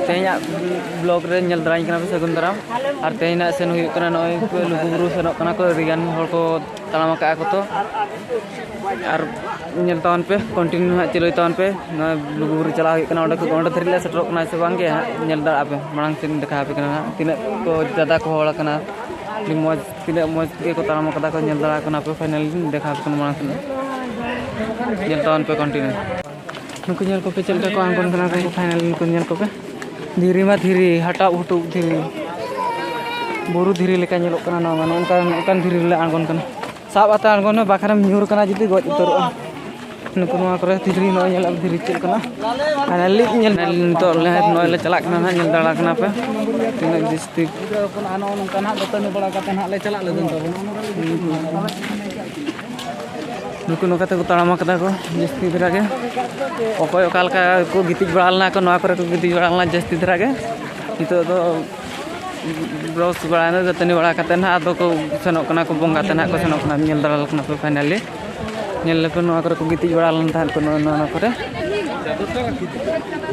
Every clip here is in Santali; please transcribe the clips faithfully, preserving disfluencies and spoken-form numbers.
ᱛᱮᱦᱮᱧᱟᱜ ᱵᱞᱚᱜ ᱨᱮ ᱧᱮᱞ ᱫᱟᱨᱟᱧ ᱠᱟᱱᱟ ᱯᱮ, ᱥᱟᱹᱜᱩᱱ ᱫᱟᱨᱟᱢ᱾ ᱟᱨ ᱛᱮᱦᱮᱧᱟᱜ ᱥᱮᱱ ᱦᱩᱭᱩᱜ ᱠᱟᱱᱟ, ᱱᱚᱜᱼᱚᱭ ᱞᱩᱜᱩᱵᱩᱨᱩ ᱥᱮᱱᱚᱜ ᱠᱟᱱᱟ ᱠᱚ, ᱟᱹᱰᱤᱜᱟᱱ ᱦᱚᱲ ᱠᱚ ᱛᱟᱲᱟᱢ ᱟᱠᱟᱫᱼᱟ ᱠᱚ᱾ ᱛᱚ ᱟᱨ ᱧᱮᱞ ᱛᱟᱵᱚᱱ ᱯᱮ, ᱠᱚᱱᱴᱤᱱᱤᱭᱩ ᱦᱟᱸᱜ ᱪᱟᱹᱞᱩᱭ ᱛᱟᱵᱚᱱ ᱯᱮ᱾ ᱱᱚᱣᱟ ᱞᱩᱜᱩᱵᱩᱨᱩ ᱪᱟᱞᱟᱣ ᱦᱩᱭᱩᱜ ᱠᱟᱱᱟ, ᱚᱸᱰᱮ ᱠᱷᱚᱱ, ᱚᱸᱰᱮ ᱫᱷᱟᱹᱨᱤᱡ ᱞᱮ ᱥᱮᱴᱮᱨᱚᱜ ᱠᱟᱱᱟ ᱥᱮ ᱵᱟᱝ ᱜᱮ ᱦᱟᱸᱜ ᱧᱮᱞ ᱫᱟᱲᱮᱭᱟᱜᱼᱟ ᱯᱮ᱾ ᱢᱟᱲᱟᱝ ᱥᱮᱫ ᱫᱮᱠᱷᱟᱣ ᱟᱯᱮ ᱠᱟᱱᱟ ᱦᱟᱸᱜ, ᱛᱤᱱᱟᱹᱜ ᱠᱚ ᱡᱟᱫᱟ ᱠᱚ ᱦᱚᱲ ᱟᱠᱟᱱᱟ, ᱟᱹᱰᱤ ᱢᱚᱡᱽ, ᱛᱤᱱᱟᱹᱜ ᱢᱚᱡᱽ ᱜᱮᱠᱚ ᱛᱟᱲᱟᱢ ᱟᱠᱟᱫᱟ ᱠᱚ, ᱧᱮᱞ ᱫᱟᱲᱮᱭᱟᱜ ᱠᱟᱱᱟ ᱯᱮ᱾ ᱯᱷᱟᱭᱱᱟᱞᱤ ᱫᱮᱠᱷᱟᱣ ᱟᱯᱮ ᱠᱟᱱᱟ ᱢᱟᱲᱟᱝ ᱥᱮᱫ, ᱧᱮᱞ ᱛᱟᱵᱚᱱ ᱯᱮ ᱠᱚᱱᱴᱤᱱᱤᱭᱩ᱾ ᱱᱩᱠᱩ ᱧᱮᱞ ᱠᱚᱯᱮ ᱪᱮᱫ ᱞᱮᱠᱟ ᱠᱚ ᱟᱬᱜᱚᱱ ᱠᱟᱱᱟ ᱠᱚ, ᱯᱷᱟᱭᱱᱟᱞ ᱱᱩᱠᱩ ᱧᱮᱞ ᱠᱚᱯᱮ᱾ ᱫᱷᱤᱨᱤ ᱢᱟ ᱫᱷᱤᱨᱤ, ᱦᱟᱴᱟᱜ ᱦᱩᱴᱩᱜ ᱫᱷᱤᱨᱤ, ᱵᱩᱨᱩ ᱫᱷᱤᱨᱤ ᱞᱮᱠᱟ ᱧᱮᱞᱚᱜ ᱠᱟᱱᱟ ᱱᱚᱣᱟ ᱢᱟ᱾ ᱱᱚᱝᱠᱟ, ᱱᱚᱝᱠᱟᱱ ᱫᱷᱤᱨᱤ ᱨᱮᱞᱮ ᱟᱬᱜᱚᱱ ᱠᱟᱱᱟ᱾ ᱥᱟᱵ ᱠᱟᱛᱮ ᱟᱬᱜᱚᱱ ᱢᱮ, ᱵᱟᱠᱷᱟᱱᱮᱢ ᱧᱩᱨ ᱠᱟᱱᱟ ᱡᱩᱫᱤ ᱜᱚᱡ ᱩᱛᱟᱹᱨᱚᱜᱼᱟ᱾ ᱱᱩᱠᱩ ᱱᱚᱣᱟ ᱠᱚᱨᱮ ᱫᱷᱤᱨᱤ, ᱱᱚᱜᱼᱚᱭ ᱧᱮᱞ ᱟᱯᱮ ᱫᱷᱤᱨᱤ ᱪᱮᱫ ᱠᱟᱱᱟ᱾ ᱯᱷᱟᱭᱱᱟᱞᱤ ᱧᱮᱞ, ᱱᱤᱛᱚᱜ ᱞᱮ, ᱱᱚᱜᱼᱚᱭ ᱞᱮ ᱪᱟᱞᱟᱜ ᱠᱟᱱᱟ ᱱᱟᱦᱟᱜ, ᱧᱮᱞ ᱫᱟᱲᱟ ᱠᱟᱱᱟ ᱯᱮ ᱛᱤᱱᱟᱹᱜ ᱡᱟᱹᱥᱛᱤ᱾ ᱱᱚᱜᱼᱚ ᱱᱚᱝᱠᱟ ᱱᱟᱦᱟᱜ ᱫᱟᱹᱛᱟᱹᱱᱤ ᱵᱟᱲᱟ ᱠᱟᱛᱮ ᱱᱟᱦᱟᱜ ᱞᱮ ᱪᱟᱞᱟᱜ ᱞᱟᱹᱜᱤᱫ ᱛᱟᱵᱚᱱ᱾ ᱱᱩᱠᱩ ᱱᱚᱝᱠᱟ ᱛᱮᱠᱚ ᱛᱟᱲᱟᱢ ᱟᱠᱟᱫᱟ ᱠᱚ ᱡᱟᱹᱥᱛᱤ ᱫᱷᱟᱨᱟ ᱜᱮ᱾ ᱚᱠᱚᱭ ᱚᱠᱟ ᱞᱮᱠᱟ ᱠᱚ ᱜᱤᱛᱤᱡ ᱵᱟᱲᱟ ᱞᱮᱱᱟ ᱠᱚ, ᱱᱚᱣᱟ ᱠᱚᱨᱮ ᱠᱚ ᱜᱤᱛᱤᱡ ᱵᱟᱲᱟ ᱞᱮᱱᱟ ᱡᱟᱹᱥᱛᱤ ᱫᱷᱟᱨᱟ ᱜᱮ᱾ ᱱᱤᱛᱚᱜ ᱫᱚ ᱵᱨᱟᱥ ᱵᱟᱲᱟᱭᱮᱱᱟ, ᱫᱟᱹᱛᱟᱹᱱᱤ ᱵᱟᱲᱟ ᱠᱟᱛᱮ ᱱᱟᱦᱟᱜ ᱟᱫᱚ ᱠᱚ ᱥᱮᱱᱚᱜ ᱠᱟᱱᱟ ᱠᱚ, ᱵᱚᱸᱜᱟ ᱛᱮ ᱱᱟᱦᱟᱜ ᱠᱚ ᱥᱮᱱᱚᱜ ᱠᱟᱱᱟ᱾ ᱧᱮᱞ ᱫᱟᱲᱟ ᱠᱟᱱᱟ ᱯᱮ ᱯᱷᱟᱭᱱᱟᱞᱤ, ᱧᱮᱞ ᱞᱮᱯᱮ ᱱᱚᱣᱟ ᱠᱚᱨᱮ ᱠᱚ ᱜᱤᱛᱤᱡ ᱵᱟᱲᱟ ᱞᱮᱱ ᱛᱟᱦᱮᱸᱫ ᱠᱚ, ᱱᱚᱜᱼᱚᱭ ᱱᱚᱣᱟ ᱠᱚᱨᱮ᱾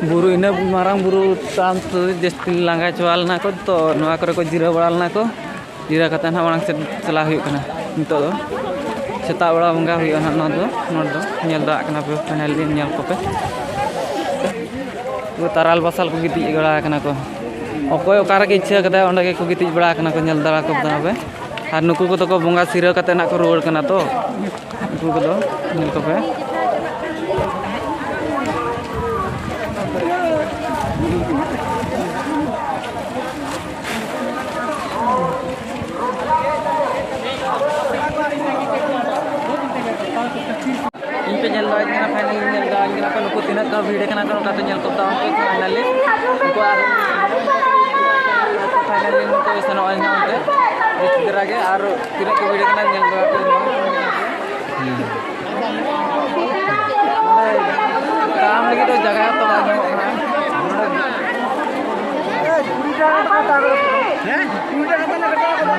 ᱵᱩᱨᱩ, ᱤᱱᱟᱹ ᱢᱟᱨᱟᱝ ᱵᱩᱨᱩ ᱛᱟᱲᱟᱢ ᱛᱮ ᱡᱟᱹᱥᱛᱤ ᱞᱟᱸᱜᱟ ᱪᱟᱵᱟ ᱞᱮᱱᱟ ᱠᱚ, ᱛᱚ ᱱᱚᱣᱟ ᱠᱚᱨᱮ ᱠᱚ ᱡᱤᱨᱟᱹᱣ ᱵᱟᱲᱟ ᱞᱮᱱᱟ ᱠᱚ᱾ ᱡᱤᱨᱟᱹᱣ ᱠᱟᱛᱮ ᱱᱟᱦᱟᱜ ᱢᱟᱲᱟᱝ ᱥᱮᱫ ᱪᱟᱞᱟᱣ ᱦᱩᱭᱩᱜ ᱠᱟᱱᱟ᱾ ᱱᱤᱛᱚᱜ ᱫᱚ ᱥᱮᱛᱟᱜ ᱵᱮᱲᱟ ᱵᱚᱸᱜᱟ ᱦᱩᱭᱩᱜᱼᱟ ᱱᱟᱦᱟᱜ ᱱᱚᱣᱟ ᱫᱚ, ᱱᱚᱰᱮ ᱫᱚ ᱧᱮᱞ ᱫᱟᱲᱮᱭᱟᱜ ᱠᱟᱱᱟ ᱯᱮ, ᱯᱷᱟᱭᱱᱟᱞᱤ ᱧᱮᱞ ᱠᱚᱯᱮ᱾ ᱩᱱᱠᱩ ᱛᱟᱨᱟᱞ ᱵᱟᱥᱟᱞ ᱠᱚ ᱜᱤᱛᱤᱡ ᱵᱟᱲᱟ ᱟᱠᱟᱱᱟ ᱠᱚ᱾ ᱚᱠᱚᱭ ᱚᱠᱟ ᱨᱮᱜᱮ ᱤᱪᱪᱷᱟᱹ ᱠᱟᱫᱟᱭ, ᱚᱸᱰᱮ ᱜᱮᱠᱚ ᱜᱤᱛᱤᱡ ᱵᱟᱲᱟ ᱟᱠᱟᱱᱟ ᱠᱚ, ᱧᱮᱞ ᱫᱟᱲᱮ ᱠᱚ ᱠᱟᱱᱟ ᱯᱮ᱾ ᱟᱨ ᱱᱩᱠᱩ ᱠᱚᱫᱚ ᱠᱚ ᱵᱚᱸᱜᱟ ᱥᱤᱨᱟᱹ ᱠᱟᱛᱮ ᱱᱟᱦᱟᱜ ᱠᱚ ᱨᱩᱣᱟᱹᱲ ᱠᱟᱱᱟ ᱛᱚ᱾ ᱩᱱᱠᱩ ᱠᱚᱫᱚ ᱧᱮᱞ ᱠᱚᱯᱮ᱾ ᱤᱧ ᱯᱮ ᱧᱮᱞ ᱫᱟᱲᱮᱭᱟᱜ ᱠᱟᱱᱟ, ᱯᱷᱟᱭᱱᱟᱞᱤ ᱧᱮᱞ ᱫᱟᱲᱮᱭᱟᱜ ᱠᱟᱱᱟ ᱯᱮ, ᱱᱩᱠᱩ ᱛᱤᱱᱟᱹᱜ ᱠᱚ ᱵᱷᱤᱲ ᱠᱟᱱᱟ ᱠᱚ, ᱱᱚᱝᱠᱟ ᱛᱮ ᱧᱮᱞ ᱠᱚᱯᱮ ᱛᱟᱵᱚᱱ ᱯᱮ ᱯᱷᱟᱭᱱᱟᱞᱤ᱾ ᱱᱩᱠᱩ ᱟᱨ ᱯᱷᱟᱭᱱᱟᱞᱤ ᱱᱩᱠᱩ ᱥᱮᱱᱚᱜᱼᱟ ᱱᱟᱦᱟᱜ ᱚᱱᱛᱮ ᱵᱮᱥ ᱫᱷᱟᱨᱟ ᱜᱮ, ᱟᱨ ᱛᱤᱱᱟᱹᱜ ᱠᱚ ᱵᱷᱤᱲ ᱠᱟᱱᱟ ᱧᱮᱞ ᱫᱟᱲᱮᱭᱟᱜ ᱠᱟᱱᱟ᱾ ᱛᱟᱲᱟᱢ ᱞᱟᱹᱜᱤᱫ ᱫᱚ ᱡᱟᱭᱜᱟ ᱛᱚ ᱵᱟᱝ ᱧᱟᱢᱚᱜ ᱠᱟᱱᱟ᱾ ᱱᱚᱰᱮ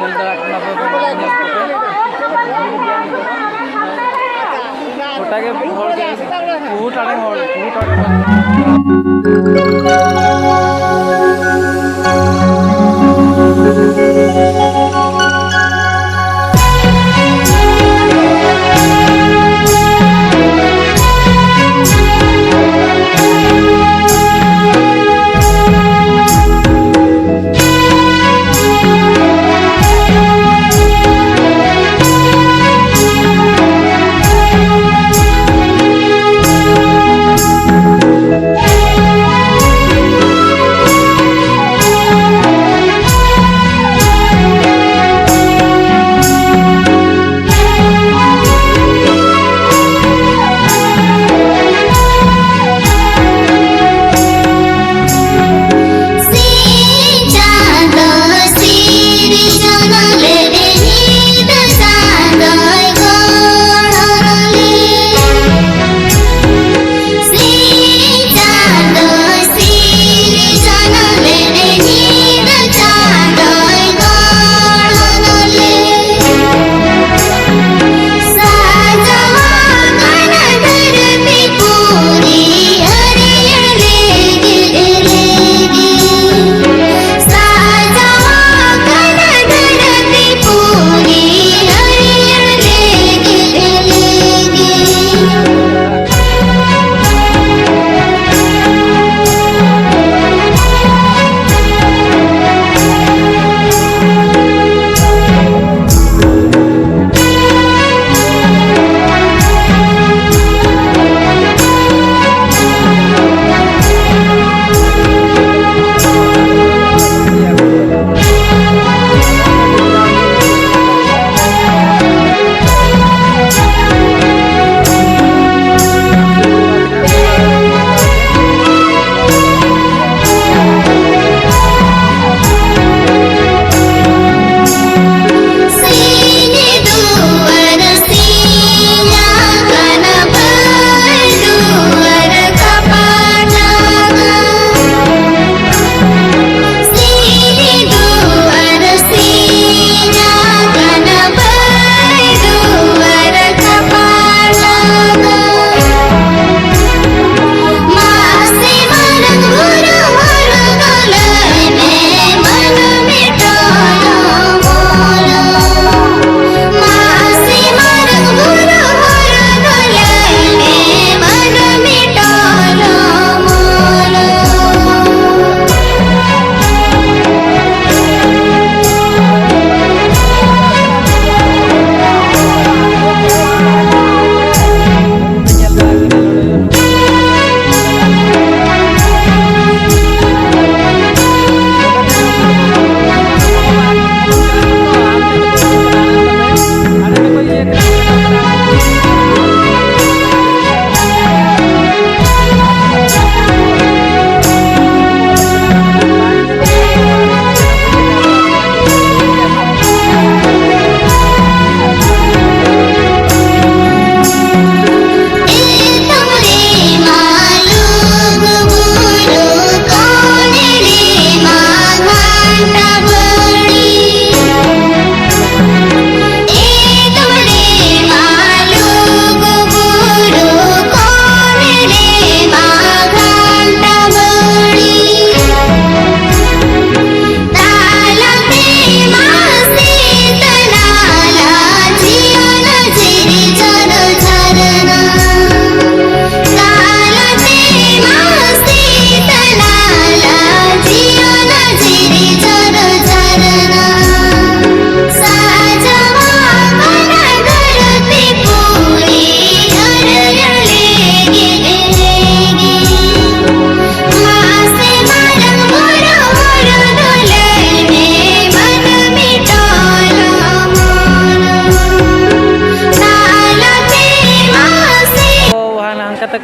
ᱧᱮᱞ ᱫᱟᱲᱮᱭᱟᱜ ᱠᱟᱱᱟ ᱯᱮ, ᱧᱮᱞ ᱠᱚᱯᱮ᱾ ᱜᱚᱴᱟ ᱜᱮ ᱦᱚᱲ ᱜᱮ, ᱵᱚᱦᱩᱛ ᱟᱹᱰᱤ ᱦᱚᱲ, ᱵᱚᱦᱩᱛ ᱟᱹᱰᱤ ᱦᱚᱲ᱾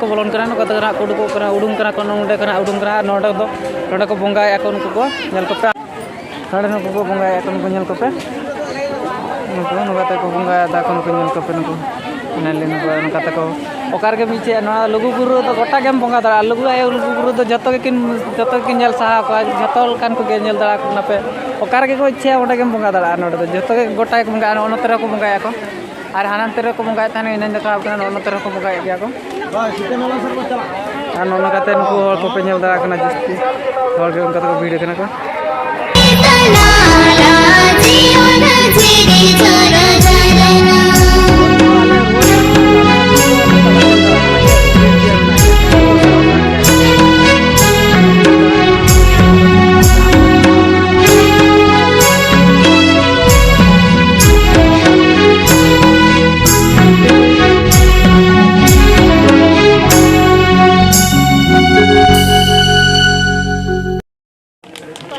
ᱠᱚ ᱵᱚᱞᱚᱱ ᱠᱟᱱᱟ, ᱱᱚᱝᱠᱟ ᱛᱮ ᱱᱟᱦᱟᱜ ᱠᱚ ᱩᱰᱩᱠᱚᱜ ᱠᱟᱱᱟ, ᱩᱰᱩᱝ ᱠᱟᱱᱟ ᱠᱚ, ᱱᱚᱰᱮ ᱠᱷᱚᱱᱟᱜ ᱩᱰᱩᱝ ᱠᱟᱱᱟ, ᱟᱨ ᱱᱚᱰᱮ ᱫᱚ, ᱱᱚᱰᱮ ᱠᱚ ᱵᱚᱸᱜᱟᱭᱮᱫᱼᱟ ᱠᱚ ᱱᱩᱠᱩ ᱠᱚ, ᱧᱮᱞ ᱠᱚᱯᱮ᱾ ᱱᱚᱰᱮ ᱱᱩᱠᱩ ᱠᱚ ᱵᱚᱸᱜᱟᱭᱮᱫᱼᱟ ᱠᱚ, ᱱᱩᱠᱩ ᱧᱮᱞ ᱠᱚᱯᱮ᱾ ᱱᱩᱠᱩ ᱱᱚᱝᱠᱟ ᱛᱮᱠᱚ ᱵᱚᱸᱜᱟᱭᱮᱫᱟ ᱠᱚ, ᱱᱩᱠᱩ ᱧᱮᱞ ᱠᱚᱯᱮ, ᱱᱩᱠᱩ᱾ ᱱᱚᱝᱠᱟ ᱛᱮᱠᱚ, ᱚᱠᱟ ᱨᱮᱜᱮᱢ ᱤᱪᱪᱷᱟᱹᱭᱟ, ᱱᱚᱣᱟ ᱞᱩᱜᱩ ᱵᱩᱨᱩ ᱨᱮᱫᱚ ᱜᱚᱴᱟ ᱜᱮᱢ ᱵᱚᱸᱜᱟ ᱫᱟᱲᱮᱭᱟᱜᱼᱟ᱾ ᱞᱩᱜᱩ ᱟᱭᱳ ᱞᱩᱜᱩ ᱵᱩᱨᱩ ᱫᱚ ᱡᱚᱛᱚ ᱜᱮᱠᱤᱱ, ᱡᱚᱛᱚ ᱜᱮᱠᱤᱱ ᱧᱮᱞ ᱥᱟᱦᱟᱣ ᱠᱚᱣᱟ, ᱡᱚᱛᱚ ᱞᱮᱠᱟᱱ ᱠᱚᱜᱮ ᱧᱮᱞ ᱫᱟᱲᱮᱭᱟᱠᱚ ᱠᱟᱱᱟ ᱯᱮ᱾ ᱚᱠᱟ ᱨᱮᱜᱮ ᱠᱚ ᱤᱪᱪᱷᱟᱹᱭᱟ, ᱚᱸᱰᱮ ᱜᱮᱢ ᱵᱚᱸᱜᱟ ᱫᱟᱲᱮᱭᱟᱜᱼᱟ᱾ ᱱᱚᱰᱮ ᱫᱚ ᱡᱚᱛᱚ ᱜᱮ ᱜᱚᱴᱟ ᱜᱮᱠᱚ ᱵᱚᱸᱜᱟᱜᱼᱟ, ᱱᱚᱜᱼᱚ ᱱᱚᱛᱮ ᱨᱮᱦᱚᱸ ᱠᱚ ᱵᱚᱸᱜᱟᱭᱟ ᱠᱚ᱾ ᱟᱨ ᱦᱟᱱᱟ ᱱᱚᱛᱮ ᱨᱮᱠᱚ ᱵᱚᱸᱜᱟᱭᱮᱫ ᱛᱟᱦᱮᱱᱟ, ᱤᱱᱟᱹᱧ ᱫᱮᱠᱷᱟᱣ ᱠᱟᱱᱟ, ᱱᱚᱜᱼᱚ ᱱᱚᱛᱮ ᱨᱮᱦᱚᱸ ᱠᱚ ᱵᱚᱸᱜᱟᱭᱮᱫ ᱜᱮᱭᱟ ᱠᱚ᱾ ᱟᱨ ᱱᱚᱜᱼᱚ ᱱᱚᱝᱠᱟᱛᱮ ᱱᱩᱠᱩ ᱦᱚᱲ ᱠᱚᱯᱮ ᱧᱮᱞ ᱫᱟᱲᱮᱭᱟᱜ ᱠᱟᱱᱟ, ᱡᱟᱹᱥᱛᱤ ᱦᱚᱲ ᱜᱮ ᱚᱱᱠᱟ ᱛᱮᱠᱚ ᱵᱷᱤᱲ ᱠᱟᱱᱟ ᱠᱚ᱾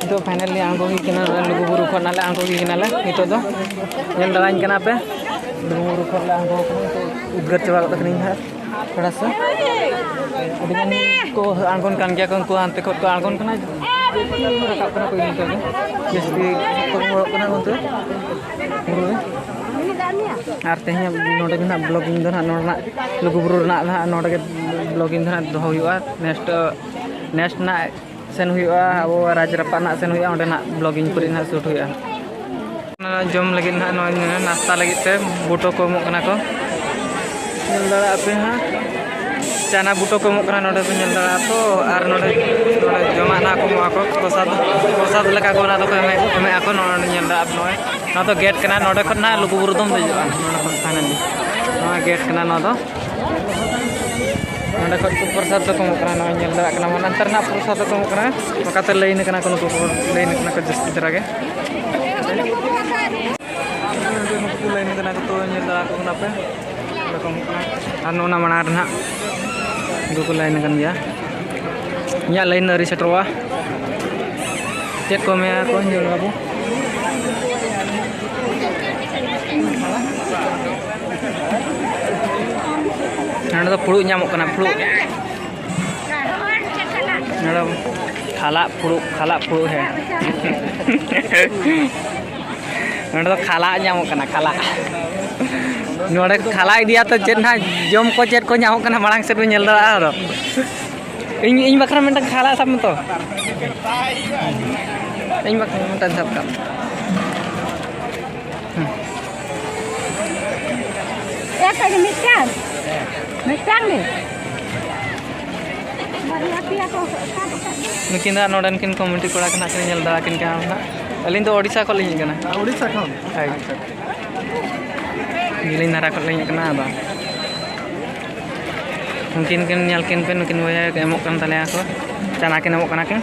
ᱱᱤᱛᱚᱜ finally ᱟᱬᱜᱚ ᱦᱩᱭ ᱠᱟᱱᱟ, ᱱᱚᱜᱼᱚᱭ ᱞᱩᱜᱩᱵᱩᱨᱩ ᱠᱷᱚᱱ ᱱᱟᱞᱮ ᱟᱬᱜᱚ ᱦᱩᱭ ᱠᱟᱱᱟᱞᱮ᱾ ᱱᱤᱛᱚᱜ ᱫᱚ ᱧᱮᱞ ᱫᱟᱲᱟᱧ ᱠᱟᱱᱟ ᱯᱮ, ᱞᱩᱜᱩᱵᱩᱨᱩ ᱠᱷᱚᱱ ᱞᱮ ᱟᱬᱜᱚ ᱠᱟᱱᱟ᱾ ᱱᱤᱛᱚᱜ ᱩᱫᱽᱜᱟᱹᱨ ᱪᱟᱵᱟ ᱜᱚᱫ ᱠᱟᱹᱱᱟᱹᱧ ᱦᱟᱸᱜ ᱛᱷᱚᱲᱟ ᱥᱟ᱾ ᱟᱹᱰᱤ ᱜᱟᱱ ᱠᱚ ᱟᱬᱜᱚᱱ ᱠᱟᱱ ᱜᱮᱭᱟ ᱠᱚ, ᱩᱱᱠᱩ ᱦᱟᱱᱛᱮ ᱠᱷᱚᱱ ᱠᱚ ᱟᱬᱜᱚᱱ ᱠᱟᱱᱟ, ᱨᱟᱠᱟᱵ ᱠᱟᱱᱟ ᱠᱚ ᱤᱱᱠᱟᱹ ᱜᱮ᱾ ᱡᱟᱹᱥᱛᱤ ᱠᱚ ᱦᱚᱲᱚᱜ ᱠᱟᱱᱟ ᱚᱱᱛᱮ ᱵᱩᱨᱩ ᱨᱮ᱾ ᱟᱨ ᱛᱮᱦᱮᱧ ᱱᱚᱰᱮ ᱜᱮ ᱱᱟᱦᱟᱜ vlogging ᱫᱚ ᱱᱟᱦᱟᱜ, ᱱᱚᱰᱮᱱᱟᱜ ᱞᱩᱜᱩᱵᱩᱨᱩ ᱨᱮᱱᱟᱜ ᱱᱟᱦᱟᱜ ᱱᱚᱰᱮ ᱜᱮ vlogging ᱫᱚ ᱱᱟᱦᱟᱜ ᱫᱚᱦᱚ ᱦᱩᱭᱩᱜᱼᱟ᱾ Next, next ᱱᱟᱦᱟᱜ ᱥᱮᱱ ᱦᱩᱭᱩᱜᱼᱟ, ᱟᱵᱚ ᱨᱟᱡᱽ ᱨᱟᱯᱟᱜ ᱱᱟᱦᱟᱜ ᱥᱮᱱ ᱦᱩᱭᱩᱜᱼᱟ, ᱚᱸᱰᱮ ᱱᱟᱦᱟᱜ vlogging ᱠᱚᱨᱮ ᱱᱟᱦᱟᱜ shoot ᱦᱩᱭᱩᱜᱼᱟ᱾ ᱚᱱᱟ ᱡᱚᱢ ᱞᱟᱹᱜᱤᱫ ᱱᱟᱦᱟᱜ ᱱᱚᱜᱼᱚᱭ ᱱᱟᱥᱛᱟ ᱞᱟᱹᱜᱤᱫ ᱛᱮ ᱵᱩᱴᱟᱹ ᱠᱚ ᱮᱢᱚᱜ ᱠᱟᱱᱟ ᱠᱚ, ᱧᱮᱞ ᱫᱟᱲᱮᱭᱟᱜ ᱯᱮ ᱦᱟᱸᱜ᱾ ᱪᱟᱱᱟ ᱵᱩᱴᱟᱹ ᱠᱚ ᱮᱢᱚᱜ ᱠᱟᱱᱟ ᱱᱚᱰᱮ ᱯᱮ ᱧᱮᱞ ᱫᱟᱲᱮᱭᱟᱜᱼᱟ ᱛᱚ᱾ ᱟᱨ ᱱᱚᱰᱮ, ᱱᱚᱰᱮ ᱡᱚᱢᱟᱜ ᱱᱟᱦᱟᱜ ᱠᱚ ᱮᱢᱚᱜ ᱟᱠᱚ, ᱯᱨᱚᱥᱟᱫ, ᱯᱨᱚᱥᱟᱫ ᱞᱮᱠᱟ ᱠᱚ ᱚᱱᱟ ᱫᱚᱠᱚ ᱮᱢᱮᱫ, ᱮᱢᱮᱫ ᱟᱠᱚ᱾ ᱱᱚᱰᱮ ᱧᱮᱞ ᱫᱟᱲᱮᱭᱟᱜᱼᱟ ᱯᱮ, ᱱᱚᱜᱼᱚᱭ ᱱᱚᱣᱟ ᱫᱚ gate ᱠᱟᱱᱟ, ᱱᱚᱰᱮ ᱠᱷᱚᱱ ᱱᱟᱦᱟᱜ ᱞᱩᱜᱩᱵᱩᱨᱩ ᱫᱚᱢ ᱫᱮᱡᱚᱜᱼᱟ᱾ ᱱᱚᱰᱮ ᱠᱷᱚᱱ finally ᱱᱚᱣᱟ gate ᱠᱟᱱᱟ ᱱᱚᱣᱟ ᱫᱚ᱾ ᱱᱚᱸᱰᱮ ᱠᱷᱚᱱ ᱠᱚ ᱯᱨᱚᱥᱟᱫ ᱫᱚᱠᱚ ᱮᱢᱚᱜ ᱠᱟᱱᱟ, ᱱᱚᱜᱼᱚᱭ ᱧᱮᱞ ᱫᱟᱲᱮᱭᱟᱜ ᱠᱟᱱᱟ ᱵᱚᱱ, ᱱᱮᱛᱟᱨ ᱨᱮᱱᱟᱜ ᱯᱨᱚᱥᱟᱫ ᱫᱚᱠᱚ ᱮᱢᱚᱜ ᱠᱟᱱᱟ᱾ ᱚᱠᱟᱛᱮ line ᱠᱟᱱᱟ ᱠᱚ ᱱᱩᱠᱩ ᱠᱚ, line ᱠᱟᱱᱟ ᱠᱚ ᱡᱟᱹᱥᱛᱤ ᱫᱷᱟᱨᱟ ᱜᱮ᱾ ᱱᱚᱸᱰᱮ ᱱᱩᱠᱩ ᱠᱚ line ᱠᱟᱱᱟ ᱠᱚ, ᱛᱚ ᱧᱮᱞ ᱫᱟᱲᱮᱭᱟᱜ ᱠᱟᱱᱟ ᱯᱮ, ᱚᱸᱰᱮ ᱠᱚ ᱮᱢᱚᱜ ᱠᱟᱱᱟ᱾ ᱟᱨ ᱱᱚᱜᱼᱚ ᱱᱟ ᱢᱟᱲᱟᱝ ᱨᱮ ᱱᱟᱦᱟᱜ ᱩᱱᱠᱩ ᱠᱚ line ᱟᱠᱟᱱ ᱜᱮᱭᱟ᱾ ᱤᱧᱟᱹᱜ line ᱟᱹᱣᱨᱤ ᱥᱮᱴᱮᱨᱚᱜᱼᱟ᱾ ᱪᱮᱫ ᱠᱚ ᱮᱢᱮᱜᱼᱟ ᱠᱚ ᱧᱮᱞ ᱵᱟᱵᱚ᱾ ᱱᱚᱰᱮ ᱫᱚ ᱯᱷᱩᱲᱩᱜ ᱧᱟᱢᱚᱜ ᱠᱟᱱᱟ, ᱯᱷᱩᱲᱩᱜ᱾ ᱱᱚᱰᱮ ᱠᱷᱟᱞᱟᱜ ᱯᱷᱩᱲᱩᱜ, ᱠᱷᱟᱞᱟᱜ ᱯᱷᱩᱲᱩᱜ ᱦᱮ᱾ ᱱᱚᱰᱮ ᱫᱚ ᱠᱷᱟᱞᱟᱜ ᱧᱟᱢᱚᱜ ᱠᱟᱱᱟ, ᱠᱷᱟᱞᱟᱜ᱾ ᱱᱚᱰᱮ ᱠᱷᱟᱞᱟ ᱤᱫᱤᱭᱟ ᱛᱚ, ᱪᱮᱫ ᱱᱟᱦᱟᱜ ᱡᱚᱢ ᱠᱚ ᱪᱮᱫ ᱠᱚ ᱧᱟᱢᱚᱜ ᱠᱟᱱᱟ, ᱢᱟᱲᱟᱝ ᱥᱮᱫ ᱵᱚᱱ ᱧᱮᱞ ᱫᱟᱲᱮᱭᱟᱜᱼᱟ ᱟᱫᱚ᱾ ᱤᱧ, ᱤᱧ ᱵᱟᱠᱷᱨᱟ ᱢᱤᱫᱴᱟᱝ ᱠᱷᱟᱞᱟᱜ ᱥᱟᱵ ᱢᱮ ᱛᱚ᱾ ᱤᱧ ᱵᱟᱠᱷᱨᱟ ᱢᱤᱫᱴᱟᱝ ᱥᱟᱵ ᱠᱟᱜ ᱢᱮ᱾ ᱦᱩᱸ᱾ ᱮ, ᱠᱷᱟᱹᱞᱤ ᱢᱤᱫᱴᱟᱝ? ᱢᱤᱫᱴᱟᱝ ᱜᱮ? ᱵᱟᱨᱭᱟ ᱯᱮᱭᱟ ᱠᱚ ᱥᱟᱵ ᱟᱠᱟᱫ ᱫᱚ᱾ ᱱᱩᱠᱤᱱ ᱫᱚ ᱱᱚᱰᱮᱱ ᱠᱤᱱ ᱠᱚᱢᱤᱴᱤ ᱠᱚᱲᱟ ᱠᱟᱱᱟ ᱠᱤᱱ, ᱧᱮᱞ ᱫᱟᱲᱟ ᱠᱤᱱ ᱠᱟᱱᱟ ᱱᱟᱦᱟᱜ᱾ ᱟᱹᱞᱤᱧ ᱫᱚ ᱳᱰᱤᱥᱟ ᱠᱷᱚᱱ ᱞᱤᱧ ᱦᱮᱡ ᱠᱟᱱᱟ᱾ ᱳᱰᱤᱥᱟ ᱠᱷᱚᱱ? ᱦᱳᱭ᱾ ᱟᱪᱪᱷᱟ᱾ ᱡᱤᱞᱤᱧ ᱫᱷᱟᱨᱟ ᱠᱷᱚᱱ ᱞᱤᱧ ᱦᱮᱡ ᱠᱟᱱᱟ, ᱟᱫᱚ ᱩᱱᱠᱤᱱ ᱠᱤᱱ ᱧᱮᱞ ᱠᱤᱱ ᱯᱮ, ᱱᱩᱠᱤᱱ ᱵᱚᱭᱦᱟ ᱮᱢᱚᱜ ᱠᱟᱱ ᱛᱟᱞᱮᱭᱟ ᱠᱚ, ᱪᱟᱱᱟ ᱠᱤᱱ ᱮᱢᱚᱜ ᱠᱟᱱᱟ ᱠᱤᱱ᱾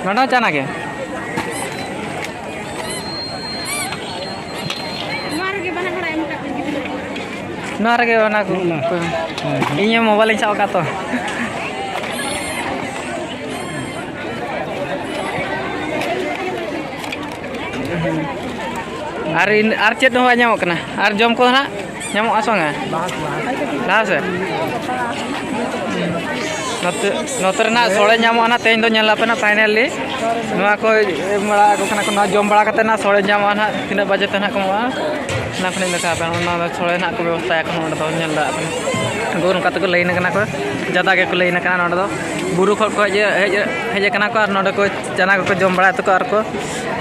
ᱱᱚᱰᱮ ᱦᱚᱸ ᱪᱟᱱᱟ ᱜᱮ᱾ ᱱᱚᱣᱟ ᱨᱮᱜᱮ ᱵᱟᱱᱟ ᱦᱚᱲᱟᱜ ᱮᱢ ᱠᱟᱜ ᱯᱮ ᱜᱤᱫᱽᱨᱟᱹ᱾ ᱱᱚᱣᱟ ᱨᱮᱜᱮ ᱚᱱᱟ ᱠᱚ᱾ ᱱᱚᱜᱼᱚ ᱱᱟ᱾ ᱤᱧ ᱦᱚᱸ ᱢᱳᱵᱟᱭᱤᱞ ᱤᱧ ᱥᱟᱵ ᱟᱠᱟᱫ ᱛᱚ᱾ ᱟᱨ ᱤᱱ-, ᱟᱨ ᱪᱮᱫ ᱦᱚᱸ ᱵᱟᱭ ᱧᱟᱢᱚᱜ ᱠᱟᱱᱟ? ᱟᱨ ᱡᱚᱢ ᱠᱚ ᱱᱟᱦᱟᱜ ᱧᱟᱢᱚᱜᱼᱟ ᱥᱮ ᱵᱟᱝᱟ? ᱞᱟᱦᱟ ᱥᱮᱫ᱾ ᱱᱚᱛᱮ, ᱱᱚᱛᱮ ᱨᱮᱱᱟᱜ ᱥᱚᱲᱮ ᱧᱟᱢᱚᱜᱼᱟ ᱱᱟᱦᱟᱜ, ᱛᱮᱦᱮᱧ ᱫᱚ ᱧᱮᱞ ᱟᱯᱮ ᱱᱟᱦᱟᱜ finally᱾ ᱱᱚᱣᱟ ᱠᱚ ᱮᱢ ᱵᱟᱲᱟ ᱟᱠᱚ ᱠᱟᱱᱟ ᱠᱚ, ᱱᱚᱣᱟ ᱡᱚᱢ ᱵᱟᱲᱟ ᱠᱟᱛᱮ ᱱᱟᱦᱟᱜ ᱥᱚᱲᱮ ᱧᱟᱢᱚᱜᱼᱟ ᱱᱟᱦᱟᱜ, ᱛᱤᱱᱟᱹᱜ ᱵᱟᱡᱮ ᱛᱮ ᱱᱟᱦᱟᱜ ᱠᱚ ᱮᱢᱚᱜᱼᱟ, ᱚᱱᱟ ᱠᱷᱚᱱᱤᱧ ᱫᱮᱠᱷᱟᱣ ᱟᱯᱮ᱾ ᱚᱱᱟ ᱫᱚ ᱥᱚᱲᱮ ᱱᱟᱦᱟᱜ ᱠᱚ ᱵᱮᱵᱚᱥᱛᱷᱟᱭᱟ ᱠᱚ ᱱᱚᱰᱮ ᱫᱚ, ᱧᱮᱞ ᱫᱟᱲᱮᱭᱟᱜ ᱠᱟᱱᱟ᱾ ᱩᱱᱠᱩ ᱱᱚᱝᱠᱟ ᱛᱮᱠᱚ line ᱟᱠᱟᱱᱟ ᱠᱚ, ᱡᱟᱫᱟ ᱜᱮᱠᱚ line ᱟᱠᱟᱱᱟ ᱱᱚᱰᱮ ᱫᱚ᱾ ᱵᱩᱨᱩ ᱠᱷᱚᱱ ᱠᱚ ᱦᱮᱡ, ᱦᱮᱡ, ᱦᱮᱡ ᱟᱠᱟᱱᱟ ᱠᱚ ᱟᱨ ᱱᱚᱰᱮ ᱠᱚ ᱪᱟᱱᱟ ᱠᱚᱠᱚ ᱡᱚᱢ ᱵᱟᱲᱟᱭ ᱛᱟᱠᱚ ᱟᱨ ᱠᱚ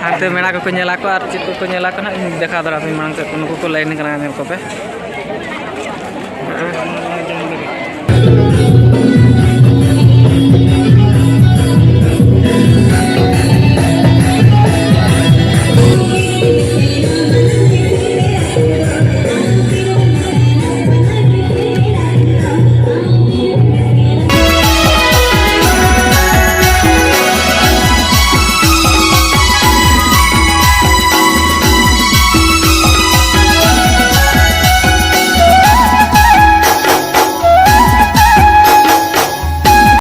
ᱦᱟᱱᱛᱮ ᱢᱮᱞᱟ ᱠᱚᱠᱚ ᱧᱮᱞᱟ ᱠᱚ ᱟᱨ ᱪᱮᱫ ᱠᱚᱠᱚ ᱧᱮᱞᱟ ᱠᱚ ᱱᱟᱦᱟᱜ, ᱤᱧ ᱫᱮᱠᱷᱟᱣ ᱫᱟᱲᱮᱭᱟᱯᱮ ᱢᱟᱲᱟᱝ ᱥᱮᱫ ᱠᱚ᱾ ᱱᱩᱠᱩ ᱠᱚ line ᱟᱠᱟᱱᱟ, ᱧᱮᱞ ᱠᱚᱯᱮ᱾